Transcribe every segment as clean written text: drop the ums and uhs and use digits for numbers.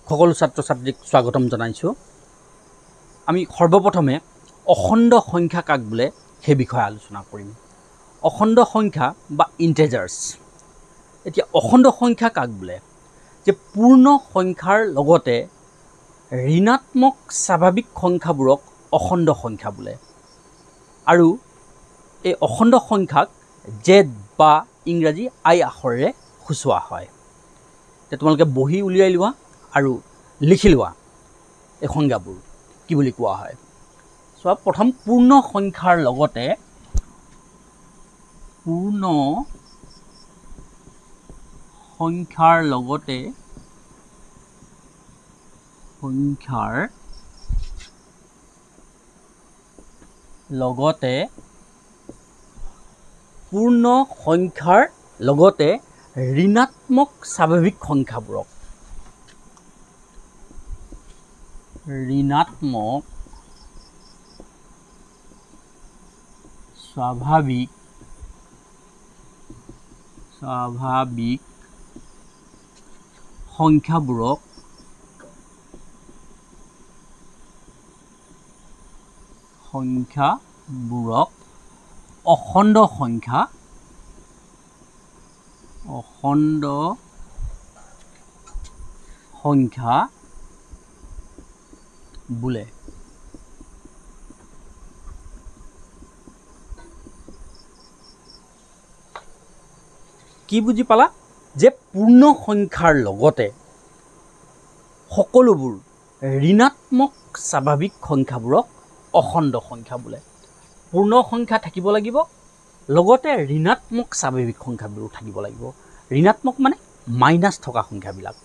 সকলো ছাত্ৰ ছাত্ৰীক স্বাগতম জনাইছোঁ। আমি সৰ্বপ্ৰথমে অখণ্ড সংখ্যা কাক বোলে সেই বিষয়ে আলোচনা কৰিম। অখণ্ড সংখ্যা বা ইণ্টেজাৰ্ছ। এতিয়া অখণ্ড সংখ্যা কাক বোলে? যে পূৰ্ণ সংখ্যাৰ লগতে ঋণাত্মক স্বাভাৱিক সংখ্যাবোৰক অখণ্ড সংখ্যা বোলে। আৰু এই অখণ্ড সংখ্যাক জেড বা ইংৰাজী আই আখৰেৰে সূচোৱা হয়। এতিয়া তোমালোকে বহি উলিয়াই লোৱা আৰু লিখি লোৱা এই সংজ্ঞাবোৰ কি বুলি কোৱা হয়। চোৱা, প্ৰথম পূৰ্ণ সংখ্যাৰ লগতে পূৰ্ণ সংখ্যাৰ লগতে সংখ্যাৰ লগতে পূৰ্ণ সংখ্যাৰ লগতে ঋণাত্মক স্বাভাৱিক সংখ্যাবোৰক ঋণাত্মক স্বাভাৱিক স্বাভাৱিক সংখ্যাবোৰক সংখ্যাবোৰক অখণ্ড সংখ্যা অখণ্ড সংখ্যা বোলে। কি বুজি পালা? যে পূৰ্ণ সংখ্যাৰ লগতে সকলোবোৰ ঋণাত্মক স্বাভাৱিক সংখ্যাবোৰক অখণ্ড সংখ্যা বোলে। পূৰ্ণ সংখ্যা থাকিব লাগিব, লগতে ঋণাত্মক স্বাভাৱিক সংখ্যাবোৰো থাকিব লাগিব। ঋণাত্মক মানে মাইনাছ থকা সংখ্যাবিলাক।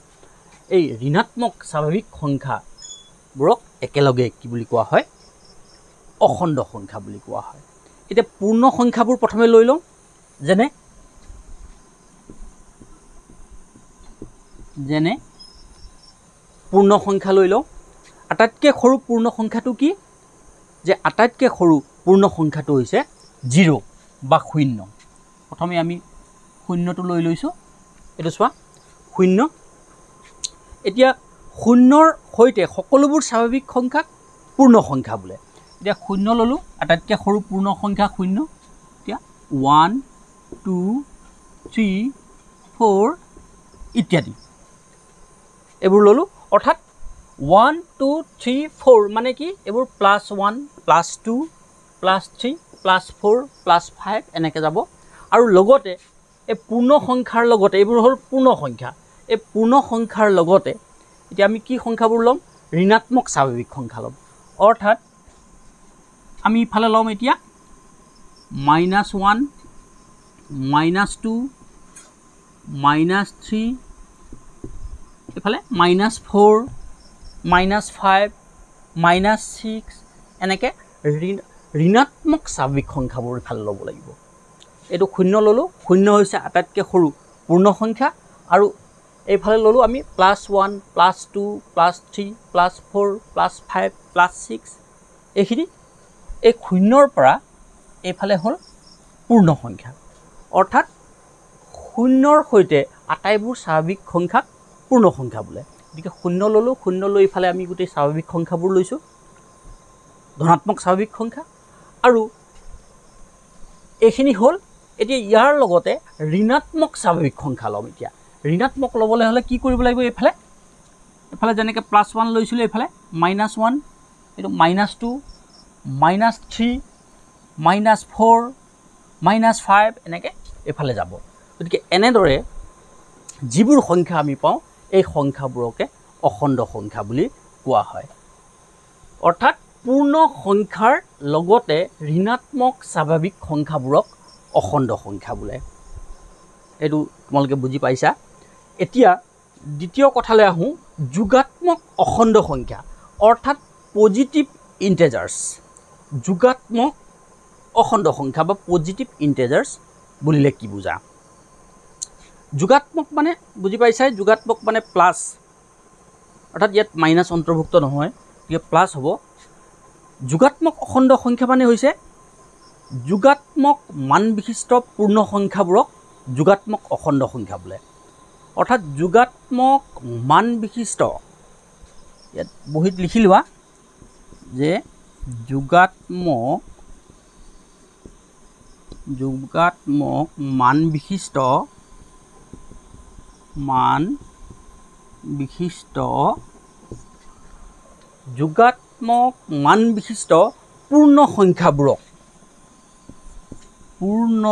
এই ঋণাত্মক স্বাভাৱিক সংখ্যাবোৰক একেলগে কি বুলি কোৱা হয়? অখণ্ড সংখ্যা বুলি কোৱা হয়। এতিয়া পূৰ্ণ সংখ্যাবোৰ প্ৰথমে লৈ লওঁ। যেনে যেনে পূৰ্ণ সংখ্যা লৈ লওঁ। আটাইতকৈ সৰু পূৰ্ণ সংখ্যাটো কি? যে আটাইতকৈ সৰু পূৰ্ণ সংখ্যাটো হৈছে জিৰ' বা শূন্য। প্ৰথমে আমি শূন্যটো লৈ লৈছোঁ। এইটো চোৱা, শূন্য। এতিয়া শূন্যৰ সৈতে সকলোবোৰ স্বাভাৱিক সংখ্যাক পূৰ্ণ সংখ্যা বোলে। এতিয়া শূন্য ল'লোঁ, আটাইতকৈ সৰু পূৰ্ণ সংখ্যা শূন্য। এতিয়া 1 2 3 4 ইত্যাদি এইবোৰ ল'লোঁ। অৰ্থাৎ 1 2 3 4 মানে কি? এইবোৰ plus 1 plus 2 plus 3 plus 4 plus 5 এনেকৈ যাব। আৰু লগতে এই পূৰ্ণ সংখ্যাৰ লগতে এইবোৰ হ'ল পূৰ্ণ সংখ্যা। এই পূৰ্ণ সংখ্যাৰ লগতে এতিয়া আমি কি সংখ্যাবোৰ ল'ম? ঋণাত্মক স্বাভাৱিক সংখ্যা ল'ম। অৰ্থাৎ আমি ইফালে ল'ম এতিয়া মাইনাছ 1 মাইনাছ 2 মাইনাছ 3, এইফালে মাইনাছ 4 মাইনাছ 5 মাইনাছ 6, এনেকৈ ঋণাত্মক স্বাভাৱিক সংখ্যাবোৰ ইফালে ল'ব লাগিব। এইটো শূন্য ল'লোঁ, শূন্য হৈছে আটাইতকৈ সৰু পূৰ্ণ সংখ্যা। আৰু এইফালে ল'লোঁ আমি plus 1 plus 2 plus 3 plus 4 plus 5 plus 6। এইখিনি এই শূন্যৰ পৰা এইফালে হ'ল পূৰ্ণ সংখ্যা। অৰ্থাৎ শূন্যৰ সৈতে আটাইবোৰ স্বাভাৱিক সংখ্যাক পূৰ্ণ সংখ্যা বোলে। গতিকে শূন্য ল'লোঁ, শূন্য লৈ ইফালে আমি গোটেই স্বাভাৱিক সংখ্যাবোৰ লৈছোঁ, ধনাত্মক স্বাভাৱিক সংখ্যা। আৰু এইখিনি হ'ল। এতিয়া ইয়াৰ লগতে ঋণাত্মক স্বাভাৱিক সংখ্যা ল'ম। এতিয়া ঋণাত্মক ল'বলৈ হ'লে কি কৰিব লাগিব? এইফালে এইফালে যেনেকৈ প্লাছ 1 লৈছিলোঁ, এইফালে মাইনাছ 1, এইটো মাইনাছ 2 মাইনাছ 3 মাইনাছ 4 মাইনাছ 5 এনেকৈ এইফালে যাব। গতিকে এনেদৰে যিবোৰ সংখ্যা আমি পাওঁ এই সংখ্যাবোৰকে অখণ্ড সংখ্যা বুলি কোৱা হয়। অৰ্থাৎ পূৰ্ণ সংখ্যাৰ লগতে ঋণাত্মক স্বাভাৱিক সংখ্যাবোৰক অখণ্ড সংখ্যা বোলে। এইটো তোমালোকে বুজি পাইছা। এতিয়া দ্বিতীয় কথালৈ আহোঁ, যোগাত্মক অখণ্ড সংখ্যা অৰ্থাৎ পজিটিভ ইণ্টেজাৰ্ছ। যোগাত্মক অখণ্ড সংখ্যা বা পজিটিভ ইণ্টেজাৰ্ছ বুলিলে কি বুজা? যোগাত্মক মানে বুজি পাইছাই, যোগাত্মক মানে প্লাছ, অৰ্থাৎ ইয়াত মাইনাছ অন্তৰ্ভুক্ত নহয়, গতিকে প্লাছ হ'ব। যোগাত্মক অখণ্ড সংখ্যা মানে হৈছে যোগাত্মক মান বিশিষ্ট পূৰ্ণ সংখ্যাবোৰক যোগাত্মক অখণ্ড সংখ্যা বোলে। অৰ্থাৎ যোগাত্মক মান বিশিষ্ট ইয়াত বহীত লিখি লোৱা যে যোগাত্মক মান বিশিষ্ট যোগাত্মক মান বিশিষ্ট পূৰ্ণ সংখ্যাবোৰক পূৰ্ণ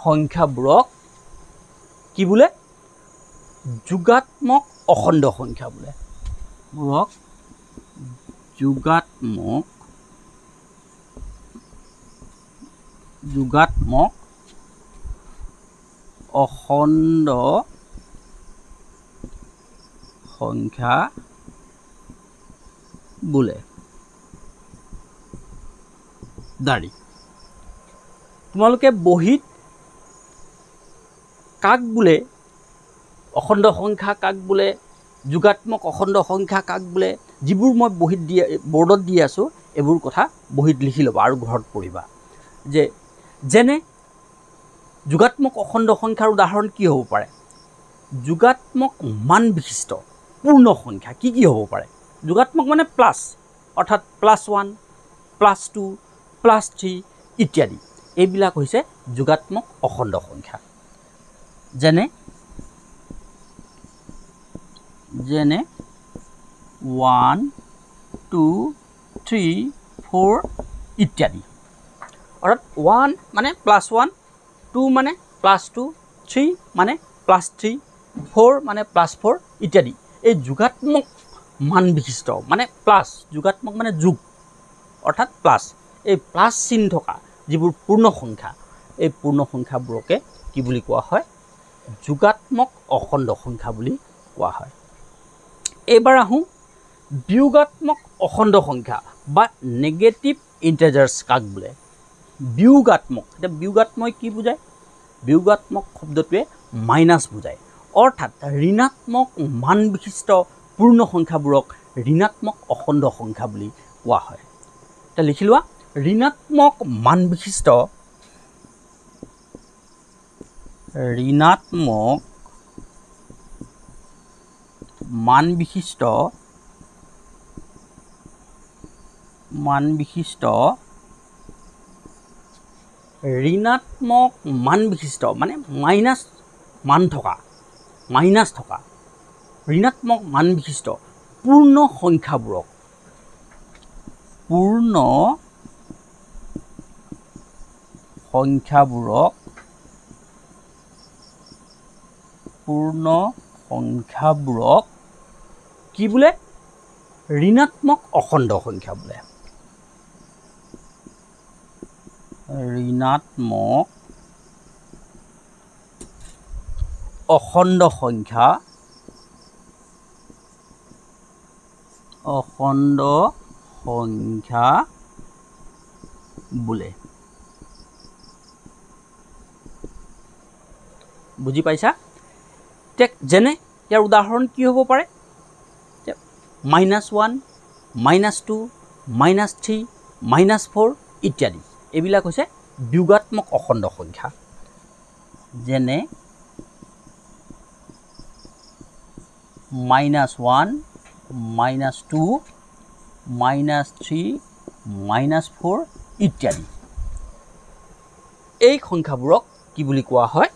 সংখ্যাবোৰক কি বোলে? যোগাত্মক অখণ্ড সংখ্যা বোলে। বোৰক যোগাত্মক অখণ্ড সংখ্যা বোলে। দাড়ি। তোমালোকে বহীত কাক বোলে অখণ্ড সংখ্যা, কাক বোলে যোগাত্মক অখণ্ড সংখ্যা, কাক বোলে, যিবোৰ মই বহীত দি বৰ্ডত দি আছোঁ এইবোৰ কথা বহীত লিখি ল'বা আৰু ঘৰত পঢ়িবা। যে যেনে যোগাত্মক অখণ্ড সংখ্যাৰ উদাহৰণ কি হ'ব পাৰে? যোগাত্মক মান বিশিষ্ট পূৰ্ণ সংখ্যা কি কি হ'ব পাৰে? যোগাত্মক মানে প্লাছ, অৰ্থাৎ +1, +2, +3 ইত্যাদি। এইবিলাক হৈছে যোগাত্মক অখণ্ড সংখ্যা। যেনে যেনে 1, 2, 3, 4 ইত্যাদি। অৰ্থাৎ 1 মানে +1, 2 মানে +2, 3 মানে +3, 4 মানে +4 ইত্যাদি। এই যোগাত্মক মান বিশিষ্ট মানে প্লাছ, যোগাত্মক মানে যোগ, অৰ্থাৎ প্লাছ, এই প্লাছ চিন থকা যিবোৰ পূৰ্ণ সংখ্যা, এই পূৰ্ণ সংখ্যাবোৰকে কি বুলি কোৱা হয়? যোগাত্মক অখণ্ড সংখ্যা বুলি কোৱা হয়। এইবাৰ আহোঁ বিয়োগাত্মক অখণ্ড সংখ্যা বা নেগেটিভ ইণ্টেজাৰ্ছ কাক বোলে? বিয়োগাত্মক, এতিয়া বিয়োগাত্মক কি বুজায়? বিয়োগাত্মক শব্দটোৱে মাইনাছ বুজায়, অৰ্থাৎ ঋণাত্মক মান বিশিষ্ট পূৰ্ণ সংখ্যাবোৰক ঋণাত্মক অখণ্ড সংখ্যা বুলি কোৱা হয়। এতিয়া লিখি লোৱা, ঋণাত্মক মান বিশিষ্ট ঋণাত্মক মান বিশিষ্ট মানে মাইনাছ মান থকা, মাইনাছ থকা ঋণাত্মক মান বিশিষ্ট পূৰ্ণ সংখ্যাবোৰক পূৰ্ণ সংখ্যাবোৰক কি বোলে? ঋণাত্মক অখণ্ড সংখ্যা বোলে। ঋণাত্মক অখণ্ড সংখ্যা বোলে। বুজি পাইছা? যেনে ইয়াৰ উদাহৰণ কি হ'ব পাৰে? -1, -2, -3, -4 ইত্যাদি। এইবিলাক হৈছে বিয়োগাত্মক অখণ্ড সংখ্যা। যেনে -1, -2, -3, -4 ইত্যাদি। এই সংখ্যাবোৰক কি বুলি কোৱা হয়?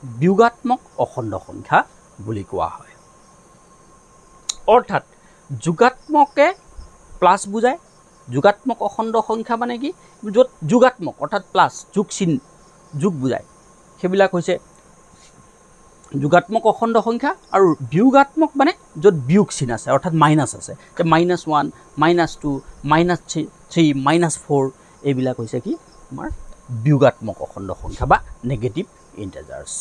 বিয়োগাত্মক অখণ্ড সংখ্যা বুলি কোৱা হয়। অৰ্থাৎ যোগাত্মকে প্লাছ বুজায়। যোগাত্মক অখণ্ড সংখ্যা মানে কি? য'ত যোগাত্মক অৰ্থাৎ প্লাছ, যোগ চিন, যোগ বুজায়, সেইবিলাক হৈছে যোগাত্মক অখণ্ড সংখ্যা। আৰু বিয়োগাত্মক মানে য'ত বিয়োগ চিন আছে, অৰ্থাৎ মাইনাছ আছে, -1, -2, -3, -4 এইবিলাক হৈছে কি তোমাৰ বিয়োগাত্মক অখণ্ড সংখ্যা বা নেগেটিভ ইণ্টেজাৰ্ছ।